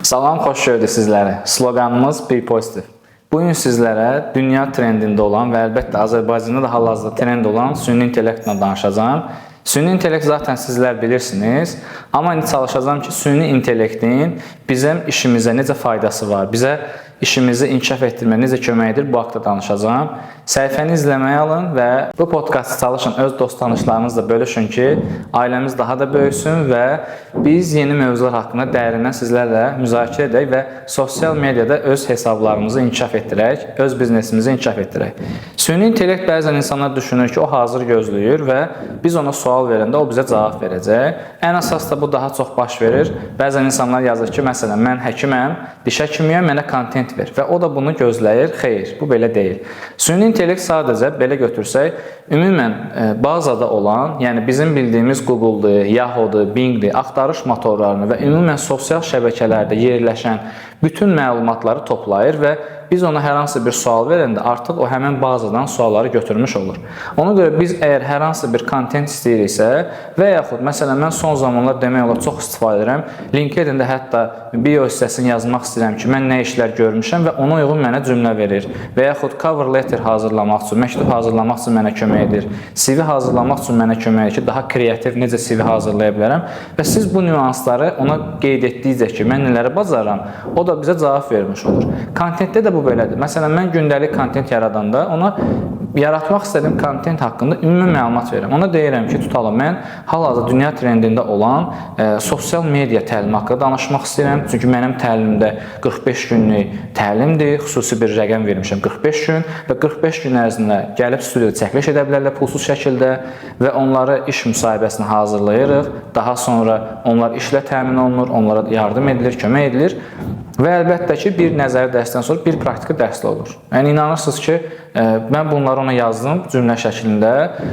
Salam, xoş gördük sizləri. Sloqanımız Be Positive. Bu gün sizlərə dünya trendində olan və əlbəttə Azərbaycanda da hal-hazırda trend olan süni intellektlə danışacağam. Süni intellekt zaten sizlər bilirsiniz, amma indi çalışacağam ki, süni intellektin bizim işimizə necə faydası var, bizə işimizi inkişaf etdirməyə necə kömək edir, bu haqda danışacağam. Səhifəni izləməyə alın və bu podkastı çalışın öz dost tanışlarınızla bölüşün ki, ailəmiz daha da böyüsün və biz yeni mövzular haqqında dərindən sizlərlə müzakirə edək və sosial mediada öz hesablarımızı inkişaf etdirək, öz biznesimizi inkişaf etdirək. Süni intellekt bəzən insanlar düşünür ki, o hazır gözləyir və biz ona sual verəndə o bizə cavab verəcək. Ən əsas da bu daha çox baş verir. Bəzən insanlar yazır ki, məsələn, mən həkiməm, diş həkimiyəm, mənə kontent ver və o da bunu gözləyir. Xeyr, bu belə deyil. Süni intellekt sadəcə belə götürsək, ümumən bazada olan, yəni bizim bildiyimiz Google-dur, Yahoo-dur, Bing-dir, axtarış motorlarını və ümumən sosial şəbəkələrdə yerləşən bütün məlumatları toplayır və biz ona hər hansı bir sual verəndə artıq o həmin bazadan sualları götürmüş olur. Ona görə biz əgər hər hansı bir kontent istəyiriksə və yaxud məsələn mən son zamanlar demək olar çox istifadə edirəm. LinkedIn-də hətta bio hissəsini yazmaq istəyirəm ki, mən nə işlər görmüşəm və ona uyğun mənə cümlə verir. Və yaxud cover letter hazırlamaq üçün, məktub hazırlamaq üçün mənə kömək edir. CV hazırlamaq üçün mənə kömək edir ki, daha kreativ necə CV hazırlaya bilərəm və siz bu nüansları ona qeyd etdikcə ki, mən nələri bacarıram, o da bizə cavab vermiş olur. Kontentdə də bu belədir. Məsələn, mən gündəlik kontent yaradanda ona yaratmaq istədiyim kontent haqqında ümumi məlumat verirəm. Ona deyirəm ki, tutalım mən hal-hazırda dünya trendində olan sosial media təlimi haqqında danışmaq istəyirəm. Çünki mənim təlimimdə 45 günlük təlimdir. Xüsusi bir rəqəm vermişəm 45 gün və 45 gün ərzində gəlib studiyada çəkiliş edə bilərlər pulsuz şəkildə və onları iş müsahibəsinə hazırlayırıq. Daha sonra onlar işlə təmin olunur, onlara yardım edilir, kömək edilir. Və əlbəttə ki, bir nəzəri dərsdən sonra bir praktiki dərs də olur. Yəni inanırsınız ki, mən bunları ona yazdım cümlə şəklində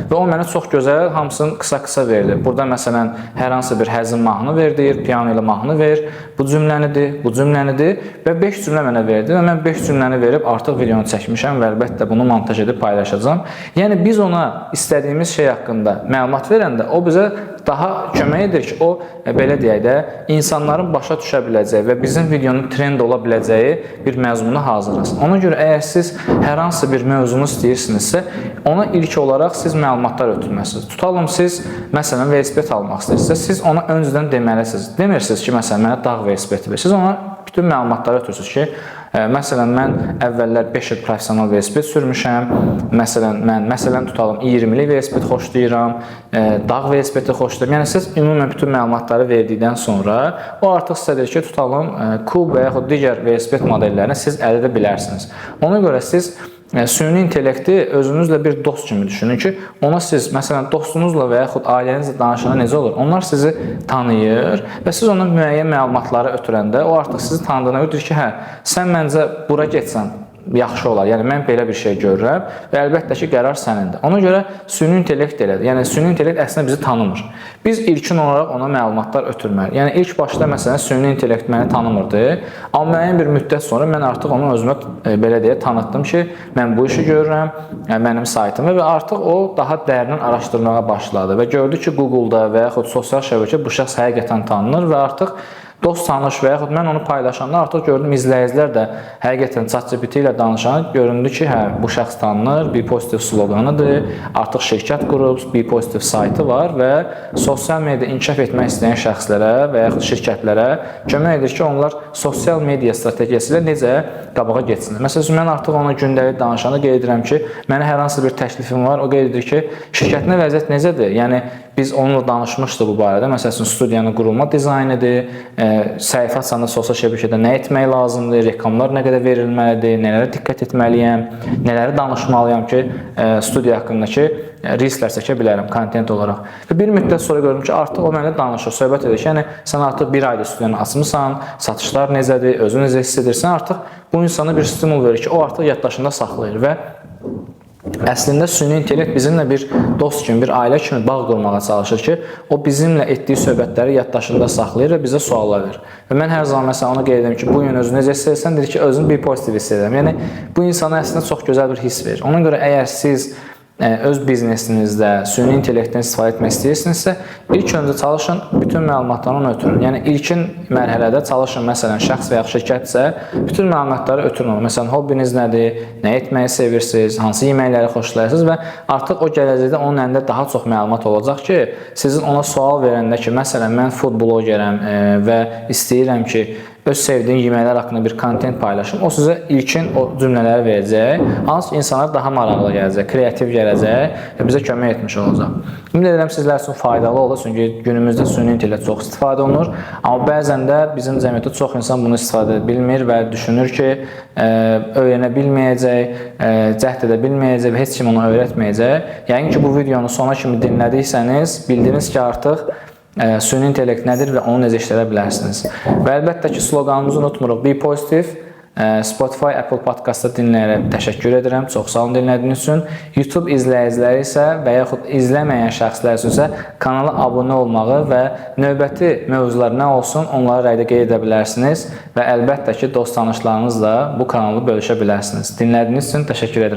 və o mənə çox gözəl hamısını qısa-qısa verdi. Burada məsələn hər hansı bir həzin mahnı ver deyir, piano ilə mahnı ver, bu cümlənidir, bu cümlənidir və 5 cümlə mənə verdi və mən 5 cümləni verib artıq videonu çəkmişəm və əlbəttə bunu montaj edib paylaşacağam. Yəni biz ona istədiyimiz şey haqqında məlumat verəndə o bizə daha kömək edir ki, o belə deyək də, insanların başa düşə biləcəyi və bizim videonun trend ola biləcəyi bir məzmunu hazırlasın. Ona görə əgər siz hər hansı bir mövzunu istəyirsinizsə, ona ilk olaraq siz məlumatlar ötürməlisiniz. Tutalım siz məsələn velosiped almaq istəyirsinizsə, siz ona öncədən deməlisiniz. Demirsiniz ki, məsələn mənə dağ velosipedi ver. Siz ona bütün məlumatları ötürsünüz ki, məsələn mən əvvəllər 5 il professional velosiped sürmüşəm. Məsələn mən məsələn tutalım 20-lik velosiped xoşlayıram, dağ velosipedi xoşlayıram. Yəni siz ümumən bütün məlumatları verdikdən sonra o artıq sizə deyir ki, tutalım Kub və yaxud digər velosiped modellərini siz əldə edə bilərsiniz. Ona görə siz süni intellekti özünüzlə bir dost kimi düşünün ki, ona siz məsələn dostunuzla və yaxud ailənizlə danışanda necə olur? Onlar sizi tanıyır və siz ona müəyyən məlumatları ötürəndə o artıq sizi tanıdığına görə deyir ki, hə, sən məncə bura getsən yaxşı olar. Yəni mən belə bir şey görürəm və əlbəttə ki, qərar sənindir. Ona görə süni intellekt elədir. Yəni süni intellekt əslində bizi tanımır. Biz ilkin olaraq ona məlumatlar ötürməliyik. Yəni ilk başda məsələn süni intellekt məni tanımırdı, amma müəyyən bir müddət sonra mən artıq onu özümə belə deyə tanıtdım ki, mən bu işi görürəm, yəni mənim saytım və artıq o daha dərindən araşdırmağa başladı və gördü ki, Google-da və yaxud sosial şəbəkə bu şəxs həqiqətən tanınır və artıq dost tanış və yaxud mən onu paylaşanda artıq gördüm izləyicilər də həqiqətən ChatGPT ilə danışanda göründü ki, hə bu şəxs tanınır, Be Positive sloqanıdır, artıq şirkət qurub, Be Positive saytı var və sosial media inkişaf etmək istəyən şəxslərə və yaxud şirkətlərə kömək edir ki, onlar sosial media strategiyası ilə necə qabağa getsinlər. Məsələn, mən artıq ona gündəlik danışanda qeyd edirəm ki, mənə hər hansı bir təklifim var, o qeyd edir ki, şirkətində vəziyyət necədir? Yəni biz onunla danışmışdıq bu barədə. Məsəl üçün studiyanın qurulma dizaynıdır, səhifə açanda sosial şəbəkədə nə etmək lazımdır, reklamlar nə qədər verilməlidir, nələrə diqqət etməliyəm, nələri danışmalıyam ki, studiya haqqındakı reelslər çəkə bilərəm kontent olaraq. Və bir müddət sonra gördüm ki, artıq o mənlə danışır, söhbət edir ki, yəni sən artıq bir aydır studiyanı açmısan, satışlar necədir, özünü necə hiss edirsən, artıq bu insana bir stimul verir ki, o artıq yaddaşında saxlayır və əslində süni intellekt bizimlə bir dost kimi, bir ailə kimi bağ qurmağa çalışır ki, o bizimlə etdiyi söhbətləri yaddaşında saxlayır və bizə suallar verir. Və mən hər zaman məsələn ona qeyd edirəm ki, bu gün özünü necə hiss edirsən, deyir ki, özümü bir pozitiv hiss edirəm. Yəni bu insana əslində çox gözəl bir hiss verir. Ona görə əgər siz öz biznesinizdə süni intellektdən istifadə etmək istəyirsinizsə, ilk öncə çalışın bütün məlumatları ona ötürün. Yəni ilkin mərhələdə çalışın, məsələn, şəxs və ya şirkətsə, bütün məlumatları ötürün ona. Məsələn, hobbiniz nədir, nə etməyi sevirsiniz, hansı yeməkləri xoşlayırsınız və artıq o gələcəkdə onun əlində daha çox məlumat olacaq ki, sizin ona sual verəndə ki, məsələn, mən food blogerəm və istəyirəm ki, öz sevdiyim yeməklər haqqında bir kontent paylaşım. O sizə ilkin o cümlələri verəcək. Hansı ki, insanlar daha maraqlı gələcək, kreativ gələcək və bizə kömək etmiş olacaq. Ümid edirəm sizlər üçün faydalı olur, çünki günümüzdə süni intellekt çox istifadə olunur. Amma bəzən də bizim cəmiyyətdə çox insan bunu istifadə edə bilmir və düşünür ki, öyrənə bilməyəcək, cəhd edə bilməyəcək və heç kim ona öyrətməyəcək. Yəqin ki, bu videonu sona kimi dinlədiysəniz, bildiniz ki, artıq süni intellekt nədir və onu necə işlədə bilərsiniz. Və əlbəttə ki, sloqanımızı unutmuruq. Be positive. Spotify, Apple Podcast-da dinləyərək təşəkkür edirəm. Çox sağ olun dinlədiyiniz üçün. YouTube izləyiciləri isə və yaxud izləməyən şəxslər üçün isə kanala abunə olmağı və növbəti mövzular nə olsun, onları rəydə qeyd edə bilərsiniz və əlbəttə ki, dost tanışlarınızla bu kanalı bölüşə bilərsiniz. Dinlədiyiniz üçün təşəkkür edirəm.